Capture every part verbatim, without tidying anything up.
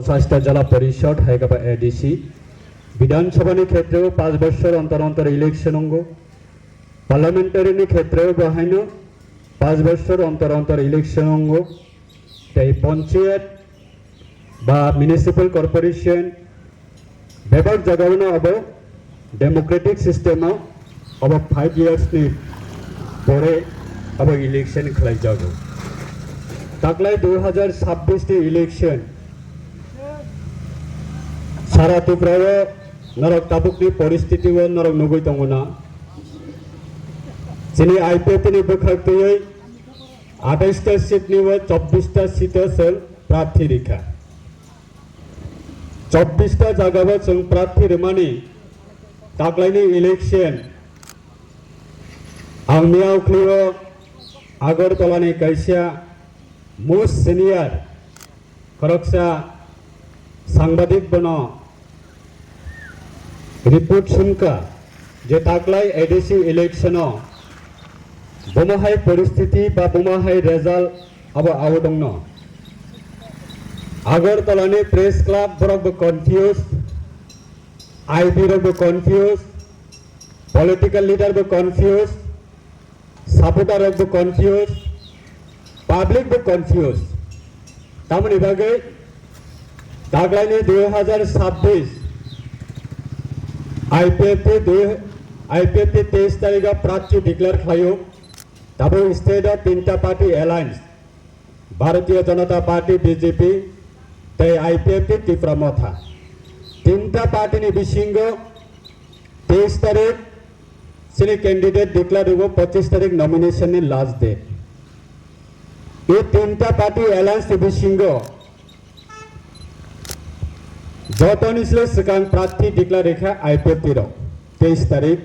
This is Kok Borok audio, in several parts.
Sasta Jala Porishod, hai khe ba A D C, Bidhan Sabha ni khetreo panch bochor ontor ontor election ongo, Parliamentary ni khetreo bo haino panch bochor ontor ontor election ongo, tei Panchayat ba Municipal Corporation bebak jagao no abo democratic system o abo five years ni pore abo election khlai jago. Taklai dui hajar sabbish ni election sara Tripura o norok tabuk ni poristiti o norok nugui tongo na. Chini I P F T ni bwkhak twiwi atais ta seat ni o chobbish ta seat o chwng prarthi rikha. Chobbish ta jaga o chwng prarthi rwmani taklaini election ang miyao khwlio Agartala ni kaisa most senior khoroksa sangbadik bono report sumkha je taklai A D C election o bomo hai poristiti ba bomo hai result abo outdongno. Agartala ni press club borok bo confused, I B rok bo confused, political leader bo confused, supporter rok bo confused, public bo confused. Tamoni bagwi taklaini dui hajar sabbish I P F T dui, I P F T teis tarikh o prarthi declare khlaio. Tabuk state o tinta party alliance, Bharatiya Janata Party, B J P, tei I P F T, Tipra Motha. Tinta party ni bisingo teis tarikh chini candidate declare rwo, pochis tarikh nomination ni last date. E tinta party alliance ni bisingo jotoni sle swkang prarthi declare rikha I P F T rok teis tarikh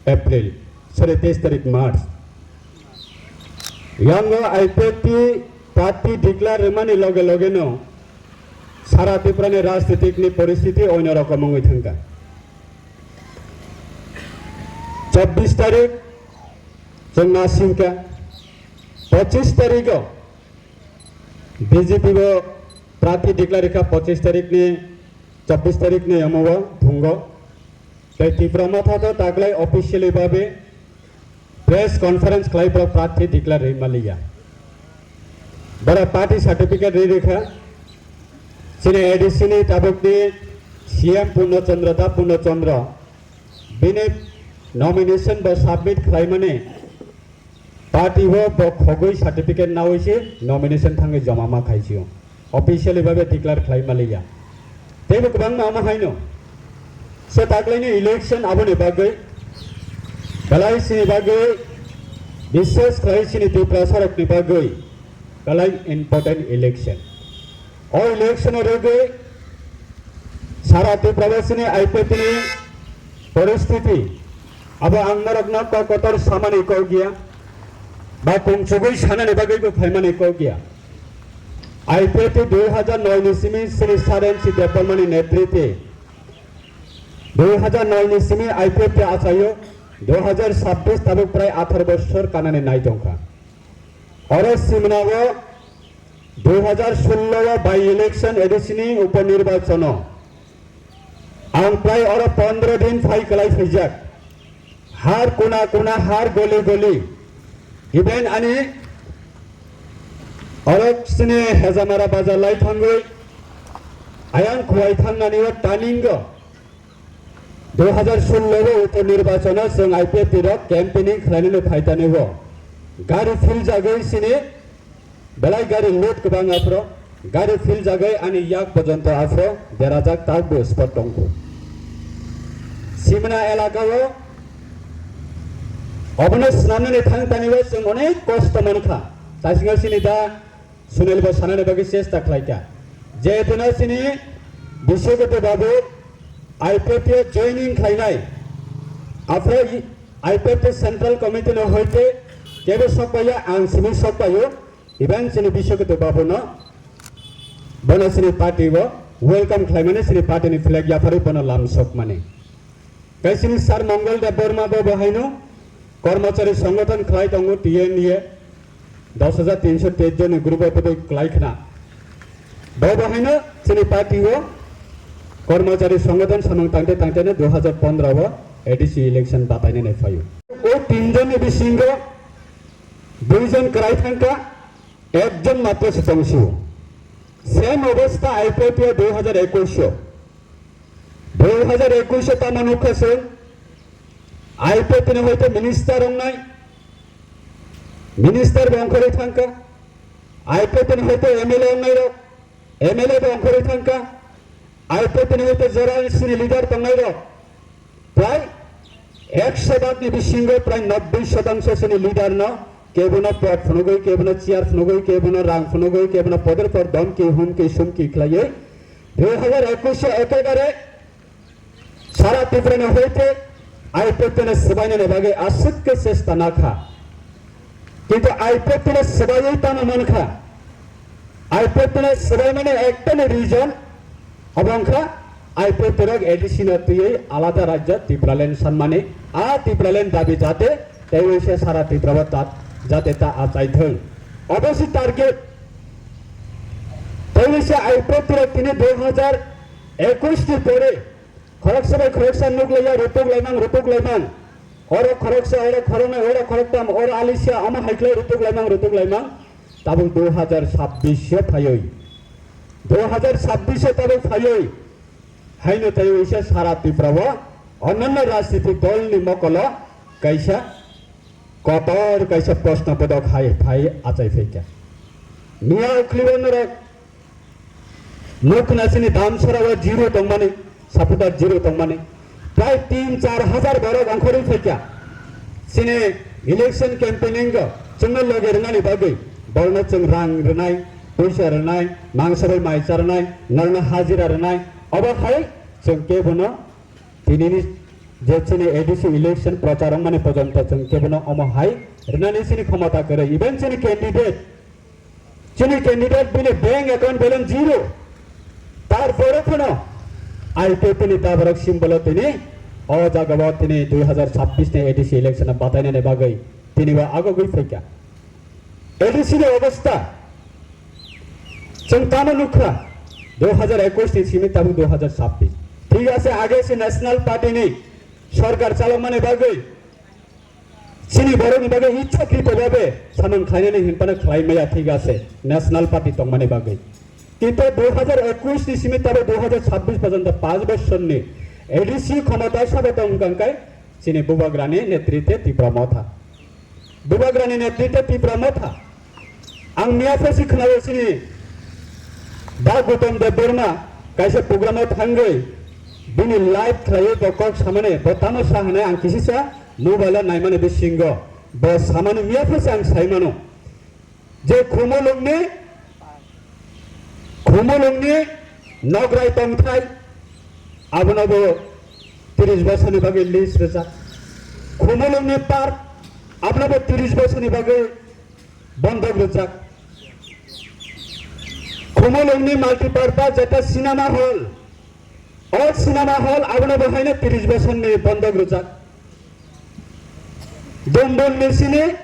April, sorry, teis tarikh March. Yango I P F T party declare rwmani loge loge no sara Tripura ni rajnitik ni poristiti oino rokom wngwi thangkha. Chobbish tarikh chwng nasingkha, pochis tarikh o B J P bo prarthi declare rikha, pochis tarikh ni, chobbish tarikh ni omo o thungo. Tei Tipra Motha to taklai officially babe press conference khlai borok prarthi declare rwi maliya. Borok party certificate rwi rikha. Chini A D C ni tabuk ni C M Purno Chandra da Purno Chandra bini nomination bo submit khlaimani party o bo khogwi certificate nawi se nomination thangwi joma ma khaisio. Officially babe declare khlai maliya. Teibo kwbangma omo haino se taklaini election aboni bagwi belai sini bagwi, bishes khlai sini Tiprasa rokni bagwi belai important election. O election o rwgwi sara Tiprasa ni I P F T ni poristiti abo ang norokno kok kotor samani kok ya ba kungchugwi sanani bagwi bo phaimani kok ya. I P F T dui hajar noi ni simi sini Sarensi Debbarma ni netritwe dui hajar noi ni simi I P F T achaio, dui hajar sabbish tabuk prai atharo bosor kanani nai tongkha. Oro simna o dui hajar sullo o by election A D C ni upo nirbachono ang prai oro pondro din phai kwlai phaijak. Har kuna kuna, har goli goli, even ani oro sini Hejamara bazar lai thangwi ayang khuwai thangnani o turning o dui hajar sullo o upo nirbachono chwng I P F T rok campaigning khlainani phaitani o gari philjagwi sini belai gari load kwbang aphro, gari philjagwi ani yak pojonto aphro berajak, tak bo spot tongkhu. Simna elaka o obono swnamnani thang tani o chwng onek kosto mankha. Taisingha sini da Sunil bo sanani bagwi chesta khlaikha. Jehetuna sini Biswagata babu I P F T o joining khlainai, aphro I P F T Central Committee no hoite kebo sokpaiya, ang simi sokpaio. Even chini Biswagata babu no, bono chini party o welcome khlaimani, chini party ni flag yapharwi bono lam sokmani. Tei chini Sir Mongol Debbarma bo bo haino kormochari songothon khlai tongo, T N E, dos hajar tinso teis joni group o bodoi khlai khna. Bo bo haino chini party o kormachari songothon samung tangte tangte no dui hajar pondro o A D C election batainani phaio. O tinjonni bisingo duijon kwrai thangkha, ekjon matro se tongsio. Same obostha I P F T o dui hajar ekush o. Dui hajar ekush o tamo nukha se, I P F T ni hoite minister wngnai, minister bo ongkhorwi thangkha, I P F T ni hoite M L A wngnai rok, M L A bo ongkhorwi thangkha, I P F T ni hoite jora sini leader tongnai rok, prai ekso bhag ni bisingo prai nobboi shotangsho sini leader no kebono pod phunugwi, kebono chair phunugwi, kebono rang phunugwi, kebono poder por domki humki sumki khlaiwi dui hajar ekush o ekebare sara Tripura ni hoite I P F T no swbainani bagwi aswk khe chesta nakha. Kintu I P F T no swbaiwi tamo mankha. I P F T no swbaimani ekta ni reason obo wngkha I P F T rok A D C no twiwi alada rajya Tipraland sanmani, a Tipraland dabi jate tei waisa sara Tripura o ta-, jate ta achaithwng. Obo se target. Tei waisa I P F T rok tini dui hajar ekush ni pore khoroksa bai khoroksa nuklaiya, rutuk laimang, rutuk laimang. Oro khoroksa, oro khoroknwi, oro khoroktham, oro alisia, omo hai khlai rutuk laimang, rutuk laimang. Tabuk dui hajar sabbish o phaiwi. Dui hajar sabbish o tabuk phaiwi. Haino tei waisa sara Tripura o onanno rajnitik dol ni mokolo kaisa kotor kaisa proshno bodok hai phai achai phaikha. Miya ukhlibo norok Nukna chini Damsara o zero tongmani, supporter zero tongmani. Prai tin char hajar borok ongkhorwi phaikha. Chini election campaigning o chwngno loge rwnani bagwi borokno chwng rang rwnai, puisa rwnai, mangsa bai mai charwnai, norokno hajira rwnai. Obo hai chwng kebono tinini je chini A D C election prochar wngmani pojonto chwng kebono omo hai rwnani chini khomota kwrwi. Even chini candidate Chini candidate bini bank account balance zero. Tarpore phano I P F T ni taborok symbol o tini o jaga o tini dui hajar sabbish ni A D C election o batainani bagwi tini bo agogwi phaikha. A D C ni obostha chwng tamo nukha, dui hajar ekush ni simi tabuk dui hajar sabbish. Thik ase, age se National Party ni sorkar chalokmani bagwi Chini borokni bagwi ichchakrito bhabe samung khlainani hinphano khlai maya, thik ase, National Party tongmani bagwi. Kintu dui hajar ekush ni simi tabo dui hajar sabbish porjonto panch bosorni A D C khomota sabo tong wngkha khe chini Bubagrani netritwe Tipra Motha. Bubagrani netritwe Tipra Motha. Ang miya phosi khwnao chini Da Gautam Debbarma kaisa program o thangwi bini live khlaiwi bo kok samani bo tamo sa hwnwi ang kisisa mobile o naimani bisingo bo samani miya phosi ang saimano je Khumulwngni, Khumulwngni Nograi tongthai abono bo tris bosorni bagwi lease rwjak. Khumulwngni park abono bo tris bosorni bagwi bondok rwjak. Khumulwngni multipurpose jeta cinema hall, o cinema hall abono bo haino tris bosorni bondok rwjak. Dumbunni sini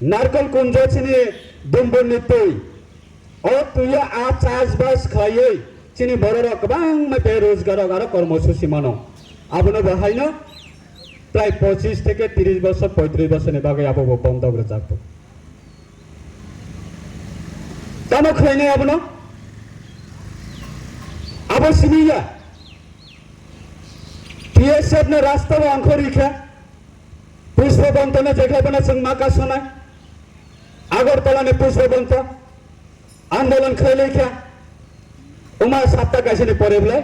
Narkol Kunjo sini Dumbunni twi. O twi o a chas bas khlaiwi chini bororok kwbangma berojgarrok aro kormosuchi mano. Abono bo haino prai pochis theke tris bosor, poitris bosorni bagwi abo bo bondok rwjak. Tamo khlainai abono? Abo simi ya. T S F no rasta o angkhor rikha. Pushpa Bonto no jekhlai bono chwng ma kasonai. Agartala ni Pushpa Bonto andolon khlai laikha. Uma sapta kaisa ni pore bwlai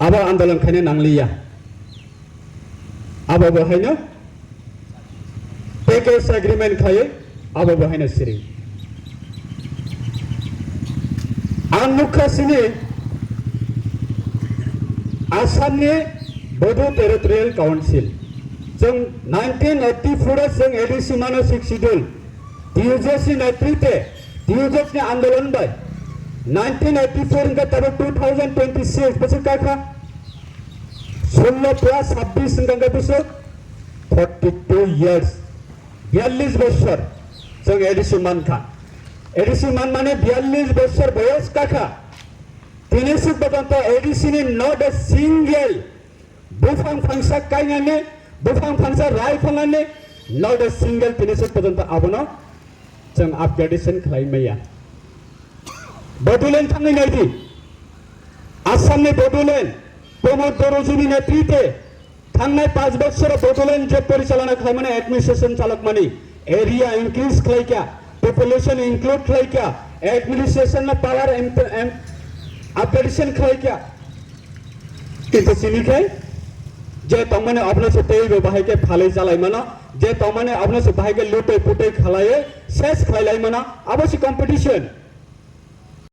abo andolon khaina nangliya. Abo bo haino package agreement khlaiwi abo bo haino siri. Ang nukha sini Assam ni Bodo Territorial Council. Chwng nineteen eighty-four o chwng A D C mano Sixth Schedule. T U J C ni netritwe, T U J C ni andolon bai nineteen eighty-four hwnkhe tabuk two thousand twenty-six bwswk kakha. Sullo plus sabbish hwnkhe bwswk forty-two years, biyallis bosor chwng A D C mankha. A D C manmani biyallis bosor boyos kakha. Tini suk porjonto A D C ni not a single buphang phangsa kainani, buphang phangsa rai phanani, not a single tini suk porjonto abono chwng upgradation khlai maya. Bodoland thangwi naidi. Assamni Bodoland, Pramod Dorojini netrite thangnai panch bochoro Bodoland je porichalona khlaimani administration chalokmani area increase khlaikha, population include khlaikha, administration no power em-, em-, upgradation khlaikha. Kintu sini khe je tongmani obno se teibo bahai khe phalwi chalaimano, je tongmani obno se bahai khe lutoi putoi khalaiwi ses khlailaimano, abo se competition.